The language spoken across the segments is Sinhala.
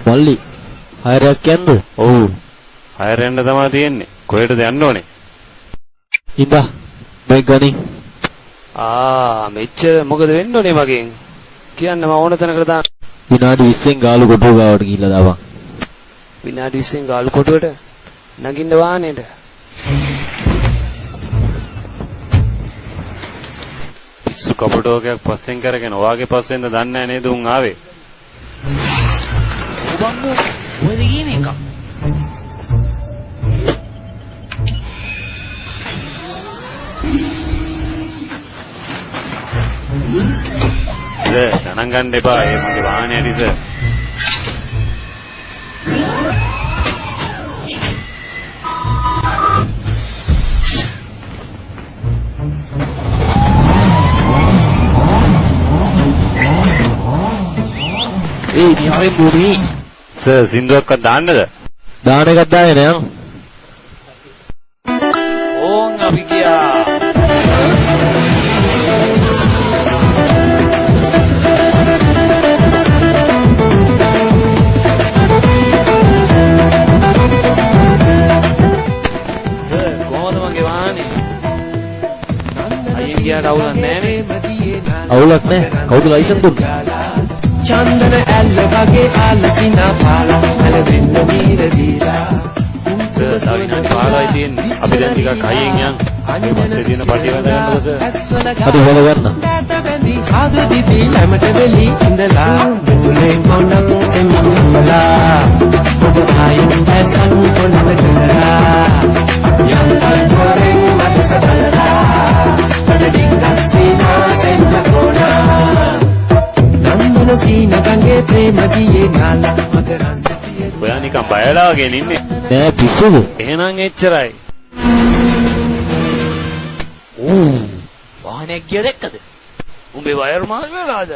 මල්ලි හයරයක් යන්නද? ඔව්. හයර යන්න තමයි තියෙන්නේ. කොහෙටද යන්න ඕනේ? ඉඳා මේ ගනි. ආ මෙච්චර මොකද වෙන්න ඕනේ මගෙන්? කියන්න මම ඕන තැනකට දාන්න. විනාඩි 20න් ගාලු කොටුව ගාවට ගිහිල්ලා දාපන්. විනාඩි 20න් ගාලු කොටුවට නගින්න වාහනේට. පිස්සු කපටෝකයක් පස්සෙන් කරගෙන ඔයාගේ පස්සෙන්ද දන්නේ නැහැ නේද උන් ආවේ? ඔබ කොහෙද ගියේ මේක? සර් ගණන් ගන්න එපා. ඒ මගේ වාහනේ ඇති සර්. ඒ නිහරෙන් බුරි. සර් සින්දුවක්වත් දාන්නද? දාන එකක් දාගෙන යන්න. ඕන් අපි ගියා. සර් කොහොමද මගේ වාහනේ? අයියෙන් ගියාට අවුලක් නෑ නේ? අවුලක් නෑ. කවුද ලයිසන් දුන්නේ? චන්දන ඇල්ල වගේ ආලසිනා පාලා ඇලවෙන්න මීර දීලා. සර් තව විනාඩි 15යි තියෙන්නේ. අපි දැන් ටිකක් හයියෙන් යන්. ඒ පස්සේ තියෙන පටිය වැද ගන්නකො සර්. හරි වැද ගන්න. බැඳි ආදු දිවි හැමට වෙලි ඉඳලා තුලේ කොනක් සෙම්මලා ඔබ ආයින් ඇසන් කොනක කරලා යන්තම් දොරෙන් මට සබලලා මට ඩිංගක් සීනා සෙන්න කොනා නන්දන සීන ගඟේ ප්‍රේම දියේ නාලා මකරන්ද තියේ. ඔයා නිකන් බය වෙලා වගේ ඉන්නේ. නෑ පිස්සුද? එහෙනම් එච්චරයි. ඌ වාහනයක් ගිය දැක්කද? උඹේ වයර් මාරු වෙලාද?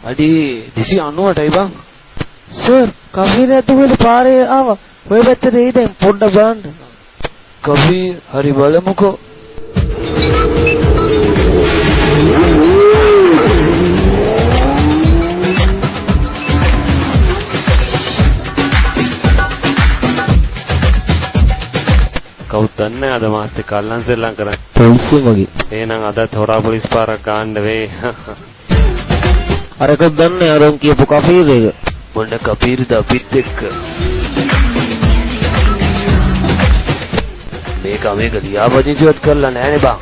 අඩි 298යි බං. සර් කෆීර ඇතුළේ පාරේ ආවා. ඔය පැත්තට එයි දැන් පොඩ්ඩක් බලන්න. කෆීර් හරි බලමුකෝ. කවුද දන්නේ අද මාත් එක්ක අල්ලන් සෙල්ලම් කරන්නේ. පොලිසිය මගේ. එහෙනම් අදත් හොරා පොලිස් පාරක් ගන්න වෙයි. අරකත් දන්නේ අරන් කියපු කෆීර් එක. මොන කෆීර්ද අපිත් එක්ක? මේක මේක ලියාපදිංචිවත් කරලා නෑනේ බං.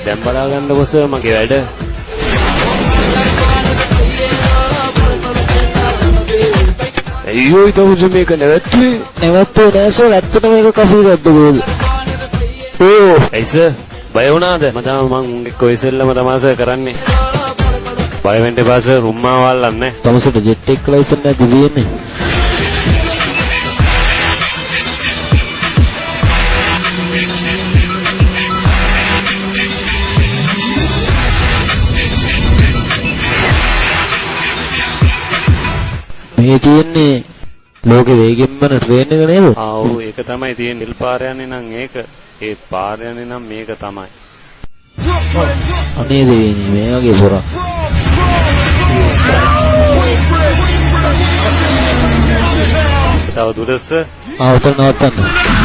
දැන් බලා ගන්නකො සර් මගේ වැඩ. අයියෝ ඉතින් මේක නැවැත්තුවේ. නැවැත්තුවේ නෑ සර්. ඇත්තටම මේක කෆීරක්ද කොහෙද? ඕ ඇයි සර් බය වුණාද? මම තමයි මං එක්ක ඔය සෙල්ලම තමයි සර් කරන්නේ. බය වෙන්න එපා සර්, රුම්මාව අල්ලන්නේ. තමසට ජෙට් එක්ක ලයිසන් නැද්ද තියෙන්නේ? මේ තියෙන්නේ ලෝකෙ වේගෙන්ම යන ට්‍රේන් එක නේද? ආ ඔව් ඒක තමයි තියෙන්නේ. එල් පාර යන්නේ නම් ඒක, ඒත් පාර යන්නේ නම් මේක තමයි. අනේ දෙයියනේ මේ වගේ පොරක්. තව දුරස ආ උතන නවත්තන්න.